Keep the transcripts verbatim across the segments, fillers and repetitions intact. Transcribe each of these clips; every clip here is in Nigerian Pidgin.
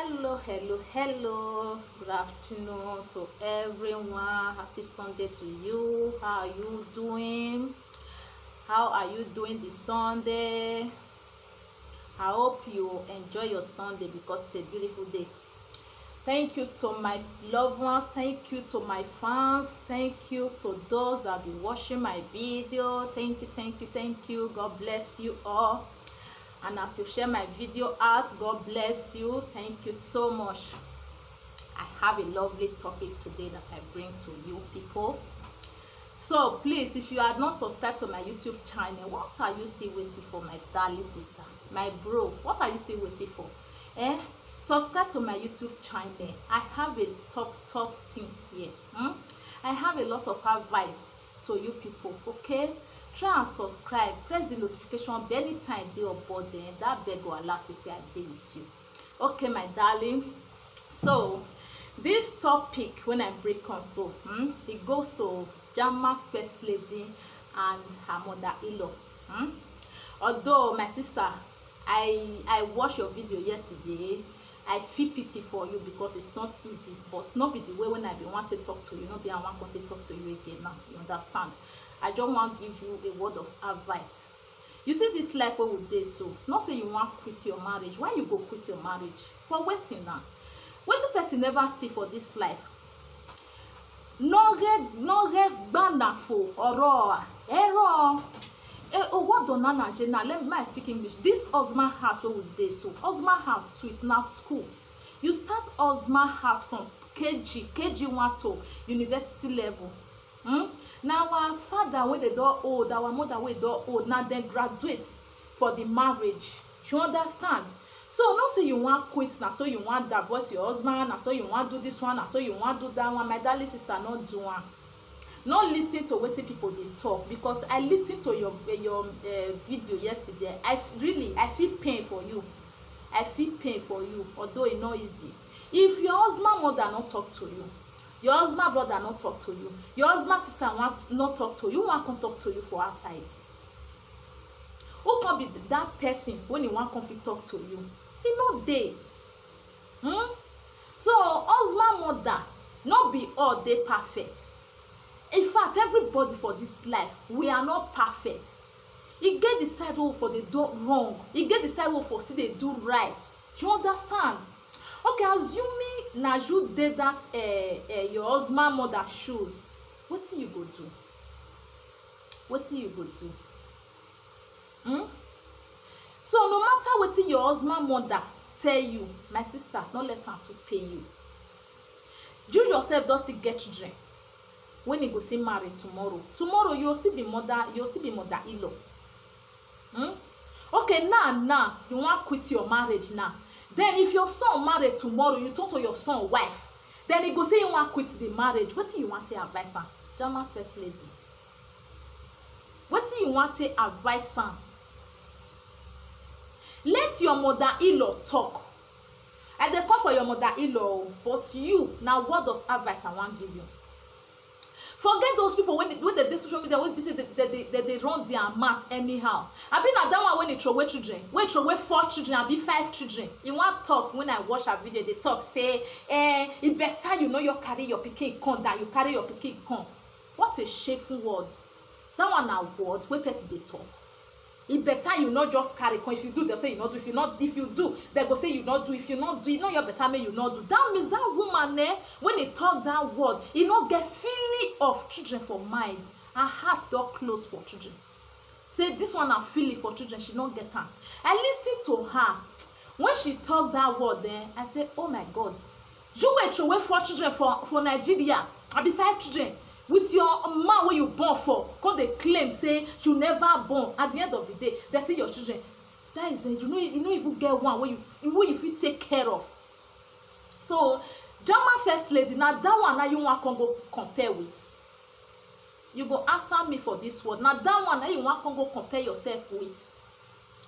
Hello, hello, hello. Good afternoon to everyone. Happy Sunday to you. How are you doing? How are you doing this Sunday? I hope you enjoy your Sunday because it's a beautiful day. Thank you to my loved ones. Thank you to my fans. Thank you to those that have been watching my video. Thank you, thank you, thank you. God bless you all. And as you share my video out, God bless you. Thank you so much. I have a lovely topic today that I bring to you people. So please, if you are not subscribed to my YouTube channel, what are you still waiting for, my darling sister, my bro? What are you still waiting for? Eh? Subscribe to my YouTube channel. I have a tough, tough things here. Hmm? I have a lot of advice to you people, okay? Try and subscribe, press the notification bell. Anytime dey on board, then that bell go alert you say I dey with you. Okay, my darling. So this topic, when I break on so, hmm, it goes to Jama First Lady and her mother-in-law. Hmm? Although, my sister, I I watch your video yesterday. I feel pity for you because it's not easy, but not be the way when I be want to talk to you, not be I want to talk to you again now. You understand? I just want give you a word of advice. You see this life where we dey so, not say you want quit your marriage. Why you go quit your marriage? For waiting now. What person never see for this life? No red, no red gbanda for oro. Ero. Eh, oh, what do nana je now? Let me speak English. This Ozma house where we dey so. Ozma house sweet na school. You start Ozma house from K G, K G one to university level. Hmm? Now our father when they don't old, our mother when don't old, now then graduate for the marriage. You understand? So not say you want quit now, so you want divorce your husband, now so you want do this one, now so you want do that one. My darling sister, not do one. Not listen to what people they talk, because I listened to your your uh, video yesterday. I really I feel pain for you. I feel pain for you, although it's not easy. If your husband mother not talk to you, your husband brother not talk to you, your husband sister want not talk to you, want come talk to you for outside. Who can be that person when he want come fit talk to you? He no dey. Hmm? So husband mother, not be all they perfect. In fact, everybody for this life, we are not perfect. E get the side wey for dey do wrong, e get the side wey for still dey do right. You understand? Okay, assuming na you dey that uh, uh, your husband mother shoes, wetin you go do? Wetin you go do? Hmm? So no matter wetin your husband mother tell you, my sister, no let am to pay you. You yourself don still get children. When he go still marry tomorrow, tomorrow you still be mother, you still be mother in-law. Hmm? Okay, now now you want quit your marriage now. Then if your son marry tomorrow, you turn to your son wife. Then he go say he want quit the marriage. What do you want to advise him? Jama first lady. What do you want to advise him? Let your mother in-law talk. I dey come for your mother in-law, but you na word of advice I wan give you. Forget those people when they, when they dey social media, when they say they, they, they, they, they run their mouth anyhow. I be na that one when they throw away children, when throw away four children, I be five children. You want talk when I watch a video, they talk say, eh, it better you know you carry your picking con than you carry your picking con. What a shameful word. That one na word wey person dey talk. E better you not just carry come. If you do, they'll say you not do. If you not, if you do, they go say you not do. If you not do, you know your better may you not do. That means that woman, eh, when he talk that word, he not get feeling of children for mind. Her heart door close for children. Say this one na feeling for children, she not get am. I listen to her. When she talk that word, then I say, oh my God, you were throw away four children for, for Nigeria. I be five children with your man where you born for. Come they claim say you never born. At the end of the day, they see your children. That is it. You know, you know if you get one where you where you fit take care of. So, German first lady, now that one now you want come go compare with. You go answer me for this word. Now that one now you want come go compare yourself with.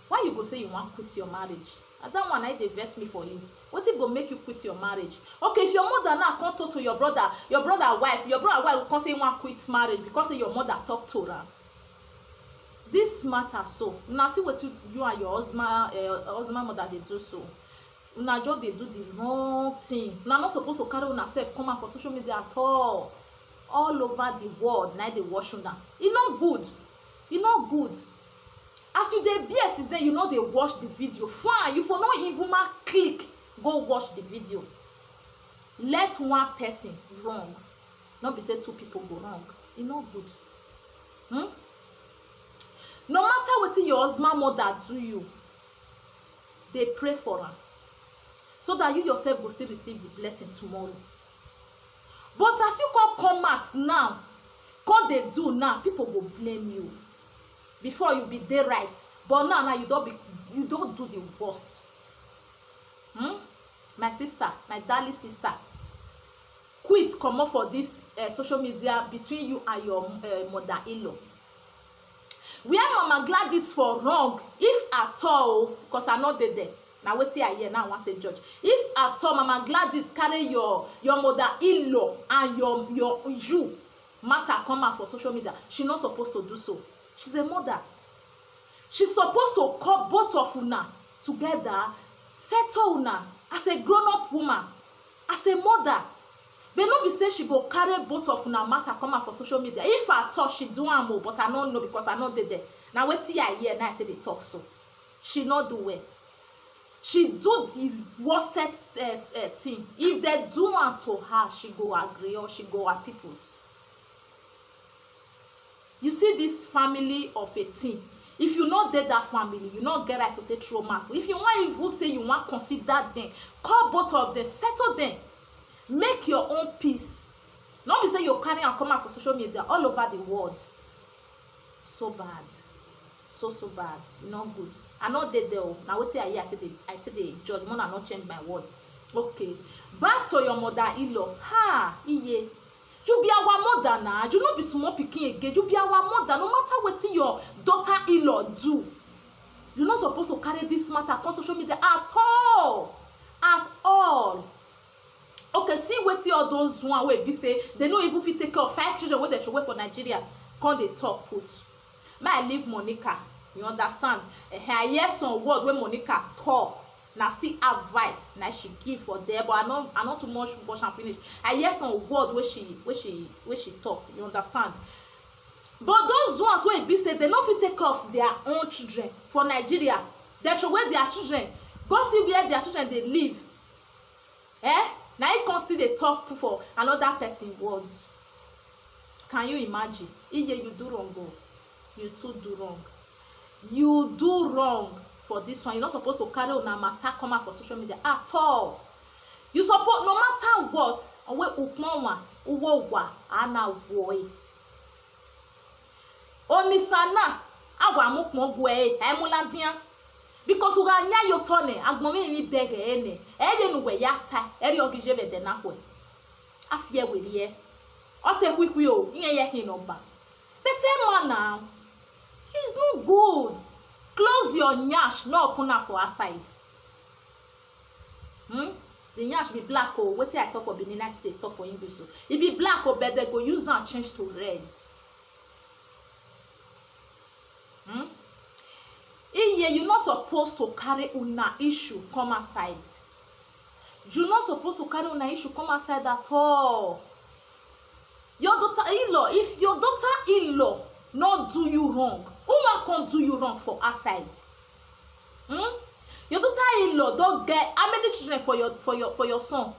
Why you go say you want quit your marriage? Na that one na dey vex me for you. Wetin go make you quit your marriage? Okay, if your mother now come talk to your brother, your brother wife, your brother wife go come say he wan quit marriage because say your mother talk to am. This matter so, una see wetin you and your husband, uh, husband mother dey do so. Una just dey do the wrong thing. Una no suppose to carry una sef come out for social media at all. All over the world na dey watch una. E no good. E no good. As you dey bear since then, you no dey watch the video. Fine, you for no even ma click go watch the video. Let one person wrong. No be say two people go wrong. E no good. Hmm? No matter wetin your husband mother do you, dey pray for am, so that you yourself go still receive the blessing tomorrow. But as you come come out now, come dey do now, people go blame you. Before you be dey right, but now now you don be, you don do the worst. Hmm? My sister, my darling sister, quit comot for this uh, social media between you and your uh, mother-in-law. Where Mama Gladys for wrong, if at all, because I no dey there. Na wetin I hear now, I want to judge. If at all Mama Gladys carry your your mother-in-law and your your you matter come out for social media, she not supposed to do so. She's a mother. She supposed to call both of una together, settle una as a grown-up woman, as a mother. But no be say she go carry both of una matter come out for social media. If I talk, she do am o, but I no know because I no dey there. Na wetin I hear, na I take dey talk so. She no do well. She do the worst uh, uh, thing. If they do am to her, she go agree or she go her people. You see this family of a thing. If you no dey that family, you no get right to take throw mouth. If you wan even say you wan consider them, call both of them, settle them, make your own peace. No be say you carry am come out for social media all over the world. So bad, so so bad, e no good. I no dey there o. Na wetin I hear, I take dey I take dey judge. Una no change my word. Okay, back to your mother-in-law. Ha, iye. You be our mother na. You no be small pikin again. You be our mother. No matter wetin your daughter-in-law do, you no suppose to carry this matter come social media at all. At all. Okay, see wetin all those one wey be say they no even fit take care of five children wey they throway for Nigeria, come dey talk put. Make I leave Monica, you understand? Eh, I hear some word wey Monica talk. Na still advice na she give for there, but I no I no too much watch am finish. I hear some word wey she wey she wey she talk, you understand? But those ones wey be say they no fit take care of their own children for Nigeria, they throway their children, go see where their children dey live. Eh? Na he come still dey talk for another person word. Can you imagine? Iye, you do wrong o. You too do wrong. You do wrong for this one. You're not supposed to carry una matter come out for social media at all. You suppose, no matter what, owe ukmonwa, uwo wa, ana woi. Onisana, awa mukmo gwe, emuladian. Because uga nya yotone, agbomi mi bege ene, ene nuwe yata, eri ogije bede na hwe. Afie werie. Ote kwikwi o, ihe ye hin oba. But Emma now, he's no good. Close your nyash, no open am for outside. Hmm? The nyash be black o. Wetin I talk for Benin, I still dey talk for English. So e be black o, but they go use am change to red. Hmm? Iye, you not supposed to carry una issue come outside. You not supposed to carry una issue come outside at all. Your daughter-in-law, if your daughter-in-law not do you wrong, who can do you wrong for outside? Hmm? Your daughter-in-law don't get how many children for your for your for your son?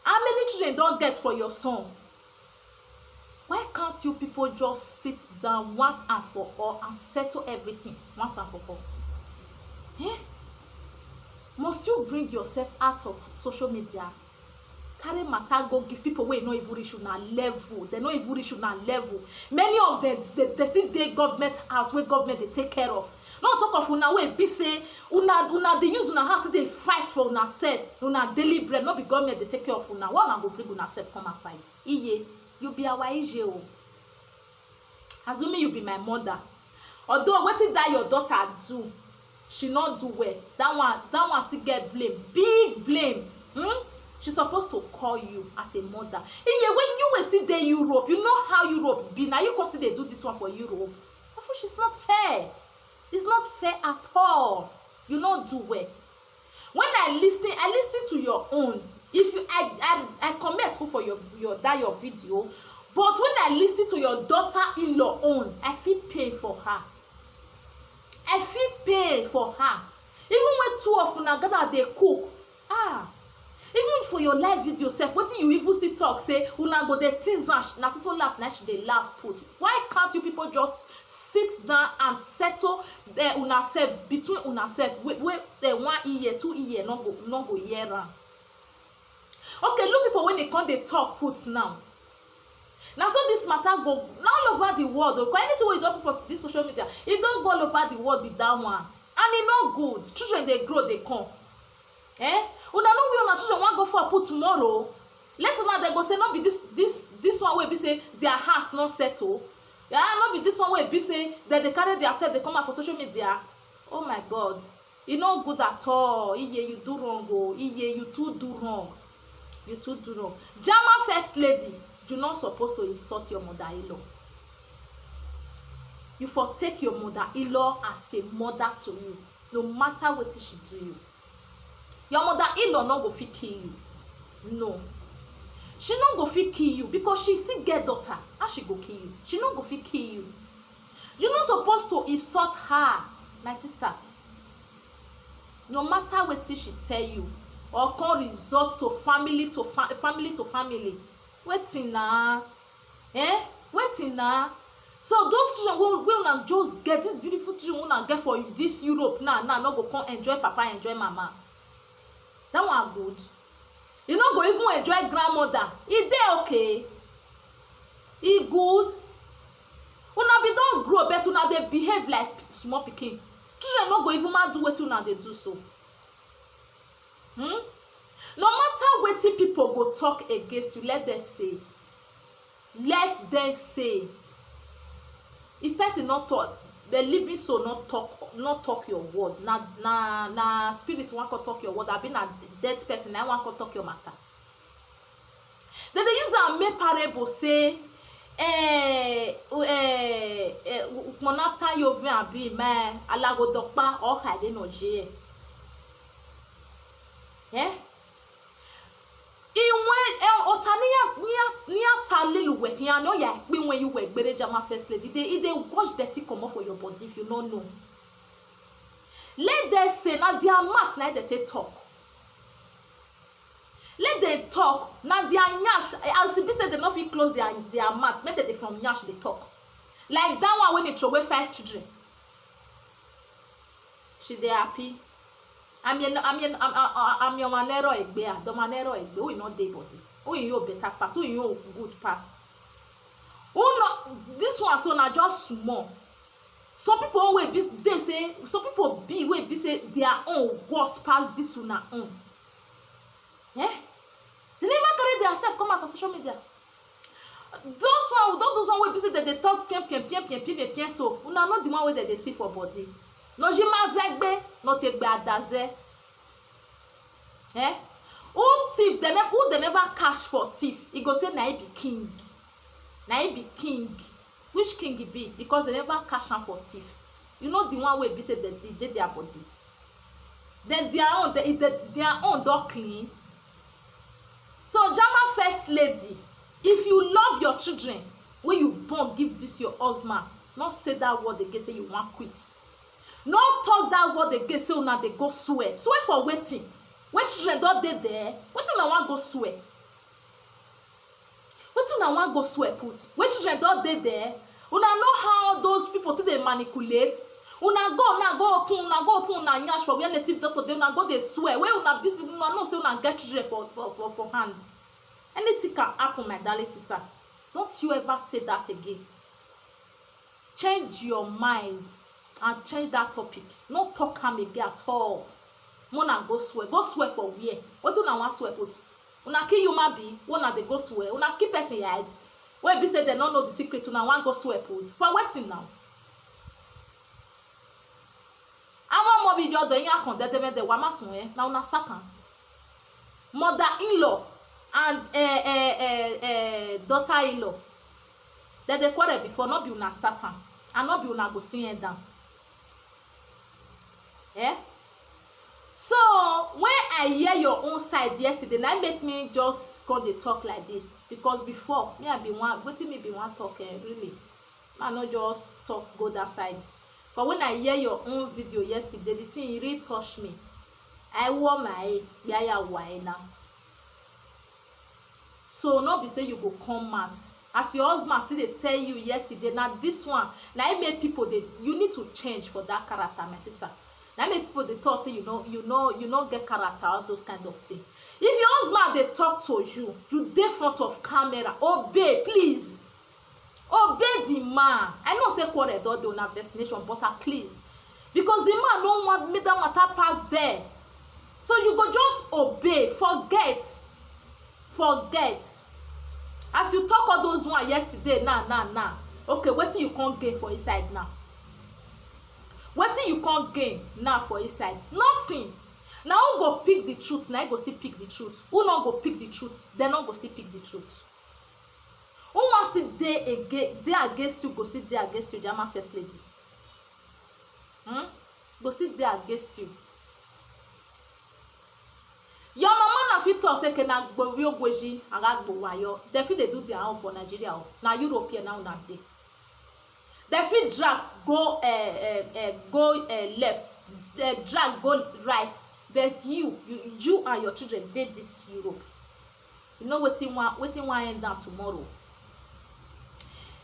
How many children don't get for your son? Why can't you people just sit down once and for all and settle everything once and for all? Eh? Must you bring yourself out of social media? Carry matter go give people wey no even reach una level. They no even reach una level. Many of them, they, they still dey government house wey government dey take care of. No talk of una wey be say una una dey use una heart dey fight for una self, una daily bread, no be government dey take care of una. Why una go bring una self come outside? Iye, you be our ije o. Assuming you be my mother, although wetin that your daughter do, she no do well. That one, that one still get blame, big blame. Hmm? She supposed to call you as a mother. Iye, when you were still there Europe, you know how Europe be. Now you come still dey do this one for Europe. Of course, it's not fair. It's not fair at all. You no do well. When I listen, I listen to your own. If you, I, I, I comment for your, your, that your video, but when I listen to your daughter-in-law own, I feel pain for her. I feel pain for her. Even when two of una gather dey cook, ah, even for your live video sef, wetin you even still talk say una go dey tease am, na so so laugh na she dey laugh put. Why can't you people just sit down and settle, eh, una sef, between una sef, wey, wey, eh, one ear, two ear no go, no go hear am? Okay, look people wey dey come dey talk put now. Na so this matter go all over the world o, 'cause anything wey you don put for this social media, e don go all over the world with that one, and e no good. Children dey grow, dey come. Eh? Una no wear una children wan go for put tomorrow. Later now dem go say no be this, this, this one wey be say their house no settle. Yeah, no be this one wey be say dem dey carry their self dey come out for social media. Oh my God. E no good at all. Iye, you do wrong o. Iye, you too do wrong. You too do wrong. Jama first lady, you no suppose to insult your mother-in-law. You for take your mother-in-law as a mother to you, no matter wetin she do you. Your mother-in-law no go fit kill you. No. She no go fit kill you because she still get daughter. How she go kill you? She no go fit kill you. You no suppose to insult her, my sister. No matter wetin she tell you, or come result to family to fa-, family to family. Wetin na? Eh? Wetin na? So those children wey, wey una just get, these beautiful children wey una get for this Europe now, now no go come enjoy papa, enjoy mama. That one good. You no go even enjoy grandmother. E dey okay. E good. Una be don grow, but una dey behave like small pikin. Children no go even ma do wetin una dey do so. Hmm? No matter wetin people go talk against you, let them say. Let them say. If person no talk, the living soul no talk, no talk your word. Na, na, na spirit wan come talk your word. Abi na dead person na wan come talk your matter. Dem dey use am make parable say, eh, eh, eh, ukpona tan yo vin abi me alago dokpa o hale no je. Eh? Iwe, eh, otania, nia, nia talilu we, nia no ya, bi when you were bere Jama first lady. They, they wash dirty comot for your body if you no know. Let them say, na their mouth, na they take talk. Let them talk. Na their nyash, as e be say they no fit close their, their mouth, make they dey from nyash they talk. Like that one when they throw away five children. She dey happy. I'm your, I'm your, I'm, I'm, I'm your manero egbe, ah, the manero egbe. Who you not dey body? Who you better pass? Who you good pass? Who no, this one so na just small. Some people wey be, they say, some people be wey be say their own worst pass this una own. Eh? They never carry their self come out for social media. Those one, those, those one wey be say dem dey talk pien, pien, pien, pien, pien, pien, pien, so una know the one wey dem dey see for body. No jima vegbe, not egbe adaze. Eh? Who thief? They never, who they never catch for thief? He go say na he be king. Na he be king. Which king he be? Because they never catch am for thief. You know the one wey be say they, they dey their body. Then their own, they, they, their own don clean. So Jama first lady, if you love your children wey you born give this your husband, no say that word again say you wan quit. No talk that word again say una dey go swear. Swear for wetin? When children don dey there, wetin una wan go swear? Wetin una wan go swear put? When children don dey there, una know how those people take dey manipulate. Una go, una go open, una go open una nyash for where native doctor dey, una go dey swear. Wey una busy, una know say una get children for, for, for, for hand. Anything can happen, my darling sister. Don't you ever say that again. Change your mind and change that topic. No talk am again at all. Una go swear. Go swear for where? Wetin una wan swear put? Una kill human being, una dey go swear. Una kill person head. Wey be say dem no know the secret, una wan go swear put. For wetin now? Àwọn ọmọ bíi ọ̀dọ̀ yín àkàndẹ́dẹ́mẹ́dẹ́ wa má sùn ẹ́, na una start am. Mother in-law and, eh, eh, eh, eh, daughter in-law, dem dey quarrel before, no be una start am, and no be una go still end am. Eh? So when I hear your own side yesterday, na im make me just come dey talk like this, because before, me I bin wan, wetin me bin wan talk, eh, really, me I no just talk go that side. But when I hear your own video yesterday, the thing, e really touch me. I wore my yaya why now. So no be say you go come out as your husband still dey tell you yesterday. Na this one na im make people dey, you need to change for that character, my sister. Na im make people dey talk say you no, you no, you no get character, all those kind of thing. If your husband dey talk to you, you dey front of camera, obey, please. Obey the man. I know say quarrel don dey una destination, but at least, because the man no want make that matter pass there, so you go just obey, forget, forget. As you talk all those one yesterday, now, now, now, okay, wetin you come gain for inside now? Wetin you come gain now for inside? Nothing. Na who go pick the truth, na im go still pick the truth. Who no go pick the truth, dem no go still pick the truth. Who wan still dey against, dey against you, go still dey against you, Jama first lady. Hmm? Go still dey against you. Your mama na fit talk say, "Ke na gbowi ogweji aga gbowayo." Dem fit dey do their own for Nigeria o. Na Europe here now una dey. Dem fit drag go, eh, eh, eh, go, eh, left, eh, drag go right, but you, you, you and your children dey this Europe. You know wetin wan, wetin wan end am tomorrow.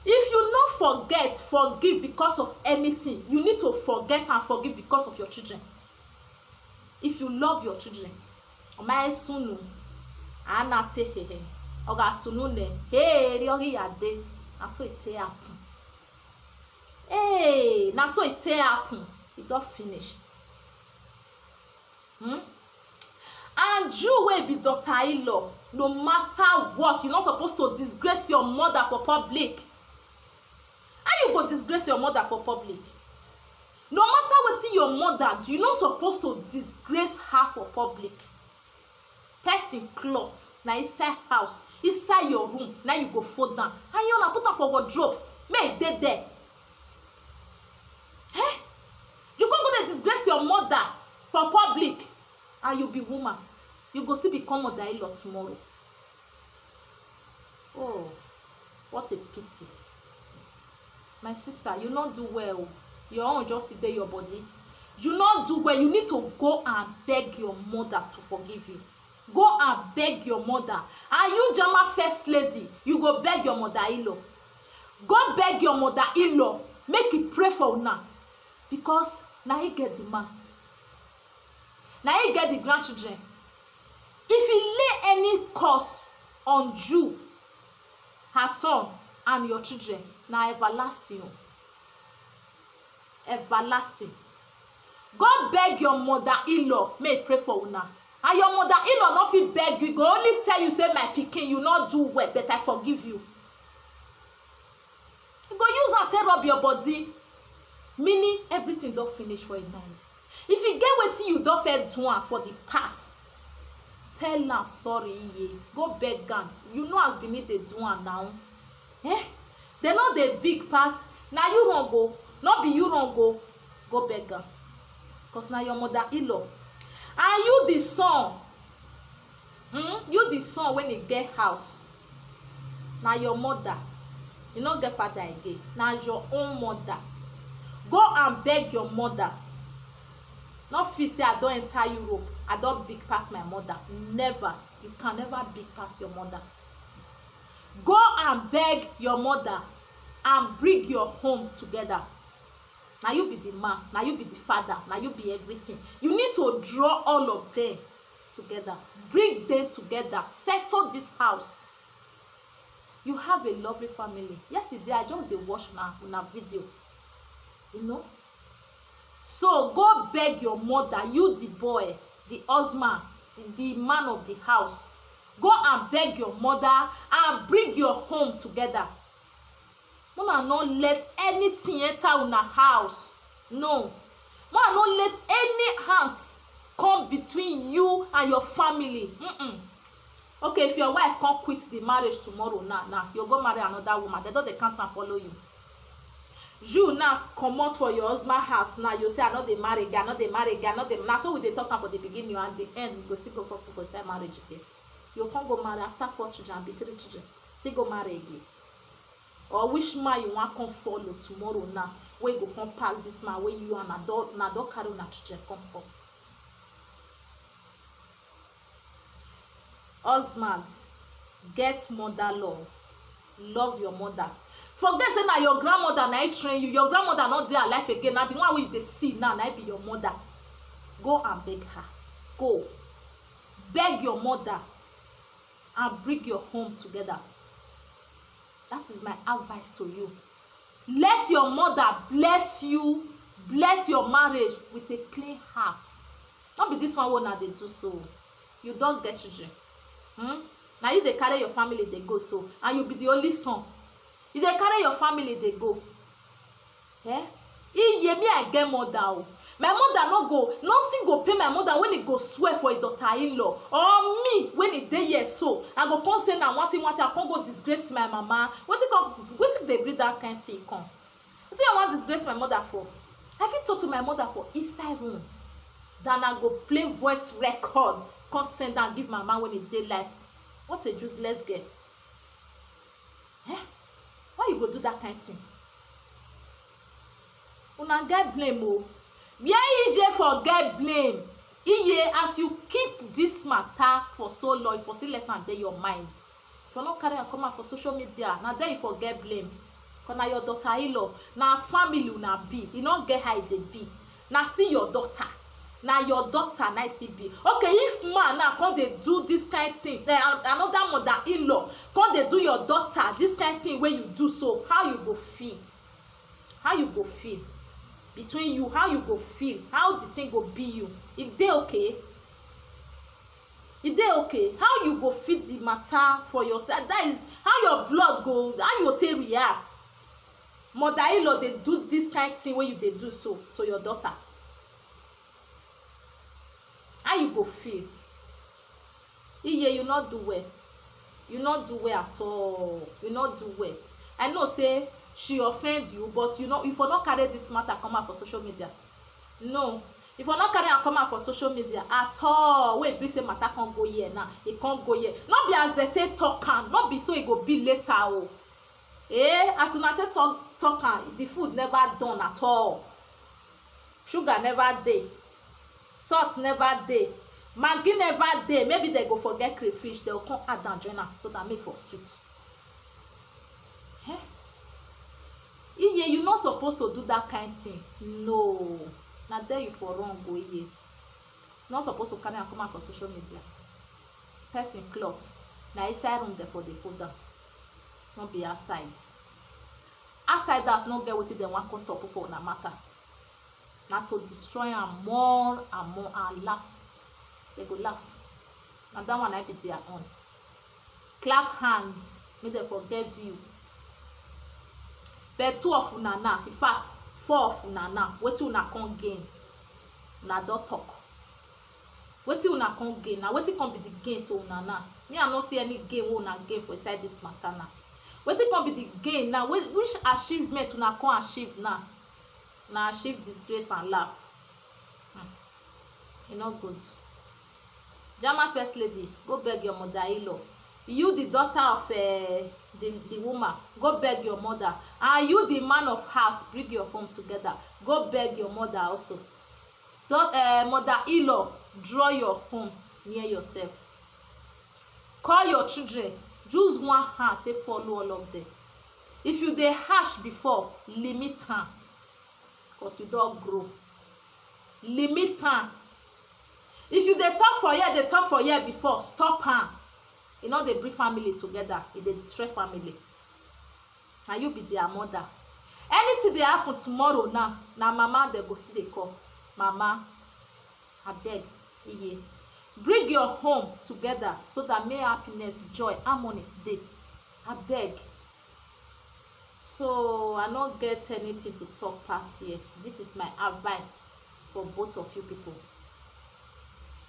If you no forget, forgive because of anything, you need to forget and forgive because of your children. If you love your children, my sunu, anate hehe, oga sunu ne, hey, riogi yade, na so it take happen. Hey, na so it take happen. E don finish. Hmm? And you wey be daughter-in-law, no matter what, you no suppose to disgrace your mother for public. How you go disgrace your mother for public? No matter wetin your mother do, you no suppose to disgrace her for public. Person cloth na inside house, inside your room, na you go fold am. And you na put am for wardrobe, make e dey there. Eh? You come go dey disgrace your mother for public, and you be woman, you go still become mother-in-law tomorrow. Oh, what a pity. My sister, you no do well. Your own just dey your body. You no do well. You need to go and beg your mother to forgive you. Go and beg your mother. And you, Jama first lady, you go beg your mother-in-law. Go beg your mother-in-law, make e pray for una, because na he get the man. Na he get the grandchildren. If he lay any curse on you, her son, and your children, na everlasting o. Everlasting. Go beg your mother-in-law, make e pray for una. And your mother-in-law no fit beg you, go only tell you say, "My pikin, you no do well, but I forgive you." You go use am take rub your body, meaning everything don finish for im mind. If you get wetin you don fair do am for the past, tell am sorry, iye, go beg am. You know as Benin dey do am now. Eh? Dem no dey big pass, na you wrong o, no be you wrong o, go beg am. 'Cause na your mother-in-law. And you the son, hmm? You the son wey e get house, na your mother. You no get father again, na your own mother. Go and beg your mother. No feel say I don enter Europe, I don big pass my mother. Never. You can never big pass your mother. Go and beg your mother and bring your home together. Na you be the man, na you be the father, na you be everything. You need to draw all of them together, bring them together, settle this house. You have a lovely family. Yesterday, I just dey watch una, una video, you know. So go beg your mother, you the boy, the husband, the, the man of the house. Go and beg your mother and bring your home together. Una no let anything enter una house. No. Una no let any hand come between you and your family. Mm-mm. Okay, if your wife come quit the marriage tomorrow now, now you go marry another woman. They don't, they can't follow you. You now comot for your husband house now, you say, "I no dey marry again, I no dey marry again, I no dey." Na so we dey talk am for the beginning, and the end, we go still go for, for inside marriage again. You come go marry after four children, be three children, still go marry again. Or which man you wan come follow tomorrow now, wey go come pass this man wey you and una don, una don carry una children come up? Husband, get mother love. Love your mother. Forget say na your grandmother na e train you. Your grandmother no dey alive again. Na the one wey you dey see now, na e be your mother. Go and beg her. Go. Beg your mother and bring your home together. That is my advice to you. Let your mother bless you, bless your marriage with a clean heart. No be this one wey una dey do so. You don get children. Hmm? Na you dey carry your family dey go so, and you be the only son. You dey carry your family dey go. Eh? Iye, me I get mother o. My mother no go, nothing go pain my mother when e go swear for a daughter-in-law. Or me, when e dey here so, I go come say na one thing, one thing, I come go disgrace my mama. Wetin come, wetin dey bring that kind thing come? Wetin I wan disgrace my mother for? I fit talk to my mother for inside room than I go play voice record, come send am give my mama when e dey life. What a useless girl. Eh? Why you go do that kind thing? Una get blame o. Where Iye for get blame? Iye, as you keep this matter for so long, you for still let am dey your mind. If you no carry am come out for social media, na there you for get blame. 'Cause na your daughter-in-law, na family una be. E no get how e dey be. Na still your daughter. Na your daughter na e still be. Okay, if man now come dey do this kind thing, eh, an-, another mother-in-law come dey do your daughter this kind thing wey you do so, how you go feel? How you go feel? Between you, how you go feel? How the thing go be you? E dey okay? E dey okay? How you go feel the matter for yourself? That is how your blood go, how you go take react? Mother-in-law dey do this kind thing wey you dey do so to your daughter. How you go feel? Iye, you no do well. You no do well at all. You no do well. I know say she offend you, but you no, you for no carry this matter come out for social media. No, you for no carry am come out for social media at all. Wey be say matter come go here now, e come go here. No be as dem take talk am, no be so e go be later o. Eh, as una take talk, talk am, the food never done at all. Sugar never dey, salt never dey, maggi never dey. Maybe dem go forget crayfish, dem go come add am join am so that make e for sweet. Eh? Iye, you no suppose to do that kind thing. No, na there you for wrong o, Iye. You no suppose to carry am come out for social media. Person cloth, na inside room dem for dey fold am, no be outside. Outsiders no get wetin dem wan come talk for una matter. Na to destroy am more and more and laugh. Dem go laugh. Na that one na be their own. Clap hands, make dem for get view. But two of una now, in fact, four of una now, wetin una come gain? Una don talk. Wetin una come gain? Na wetin come be the gain to una now? Me, I no see any gain wey una gain for inside this matter now. Wetin come be the gain now? Whi-, which achievement una come achieve now? Una achieve disgrace and laugh. Hmm. E no good. German first lady, go beg your mother-in-law. You, the daughter of, eh, the, the woman, go beg your mother. And you, the man of house, bring your home together. Go beg your mother also. Don, eh, mother-in-law, draw your home near yourself. Call your children, use one hand take follow all of them. If you dey harsh before, limit am, 'cause you don grow. Limit am. If you dey talk for here, dey talk for here before, stop am. E no dey bring family together, e dey destroy family. Na you be their mother. Anything dey happen tomorrow now, na mama dem go still dey call. Mama, abeg, Iye, bring your home together so that make happiness, joy, harmony dey. Abeg. So I no get anything to talk pass here. This is my advice for both of you people.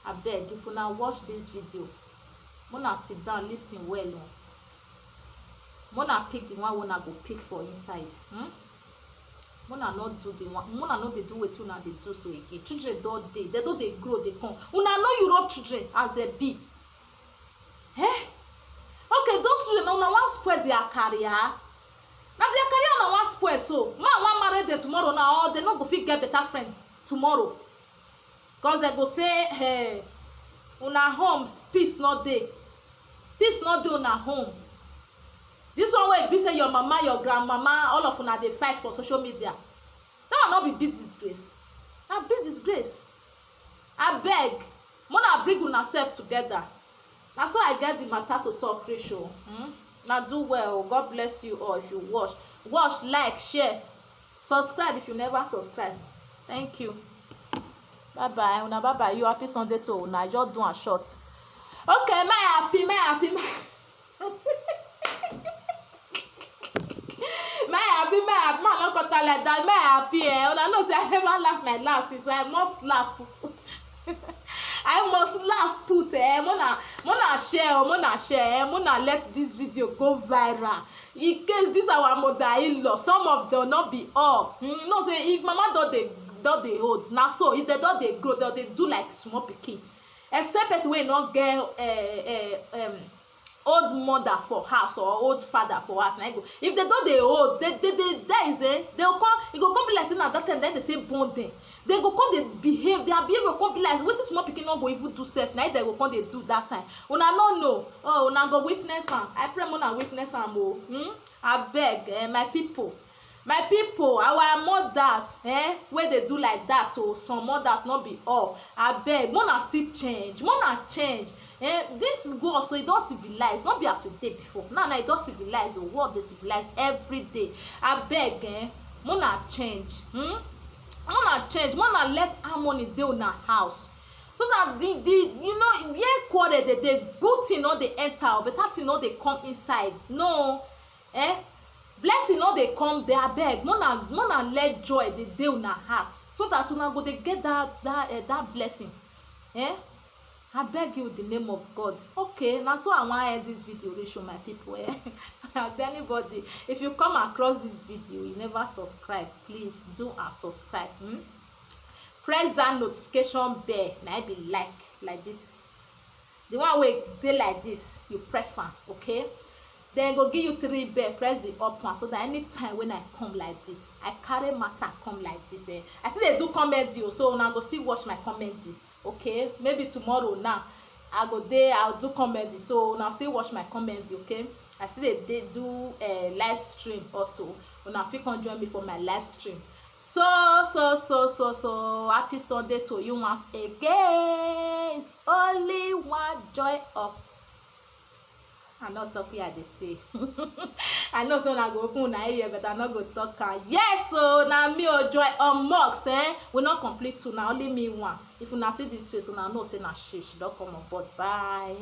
Abeg, if una watch this video, una sit down, listen well o. Una pick the one una go pick for inside. Hmm? Una no do the one, una no dey do wetin una dey do so again. Children don dey, dem don dey grow, dey come. Una know Europe children as dem be. Eh? Okay, those children, una wan spoil their career. Na their career una wan spoil so. Man wan marry dem tomorrow now, or dem no go fit get better friend tomorrow. Because dem go say, hey, una home, peace no dey. Peace no dey una home. This one wey be say your mama, your grandmama, all of una dey fight for social media. That one no be big disgrace? Na big disgrace. Abeg, una bring una self together. Na so I get the matter to talk reach o. Hmm? Na do well o. God bless you all. If you watch, watch, like, share, subscribe if you never subscribe. Thank you. Bye bye. Una bye bye. You happy Sunday to una. I just do am short. Okay, my happy, my happy, my my happy, my happy, my no cut out like that. My happy, eh? Una know say I never laugh my laugh since I must laugh. I must laugh put, eh? Mona, mona share, oh, mona share, eh? Mona let this video go viral. In case this our mother-in-law, some of them, not be all. Mm, no say if mama don dey, don dey old, na so if they don dey grow, don dey do like small pikin. Except person wey no get, eh, eh, um, old mother for house or old father for house, na im go. If they don dey old, they, they, they, that is, eh, they go come, e go come be like say na that time dem dey take born them. They go come dey behave, their behavior come be like wetin small pikin no go even do sef, na im dem go come dey do that time. Una no know. Oh, una go witness am. I pray una witness am o. Hmm? Abeg, eh, my people. My people, our mothers, eh, wey dey do like that o, some mothers, no be all. Abeg, mona still change, mona change. Eh, this world so e don civilize, no be as we dey before. Now, now e don civilize o, world dey civilize every day. Abeg, eh, mona change. Hmm? Mona change, mona let harmony dey una house. So that the, the, you know, where quarrel dey dey, good thing no dey enter o, better thing no dey come inside. No. Eh? Blessing no dey come there, abeg. Mona, mona let joy dey dey una heart, so that una go dey get that, that, eh, that blessing. Eh? I beg you, the name of God. Okay, na so I wan end this video reach o, my people, eh? Abeg, anybody, if you come across this video, you never subscribe, please do and subscribe. Hmm? Press that notification bell, na im be like, like this. The one wey dey like this, you press am, okay? Then go give you three bell, press the up one, so that anytime when I come like this, I carry matter come like this, eh? I still dey do comedy o, so una go still watch my comedy, okay? Maybe tomorrow now, I go dey, I'll do comedy, so una still watch my comedy, okay? I still dey, dey do, eh, live stream also. Una fit come join me for my live stream. So, so, so, so, so, happy Sunday to you once again. It's only one joy of, I no talk where I dey stay. I know say una go open una ear, but I no go talk am. Yes o, na me o, Joy Omox, eh? We no complete two, na only me one. If una see this face, una know say na she, she don come on board. Bye.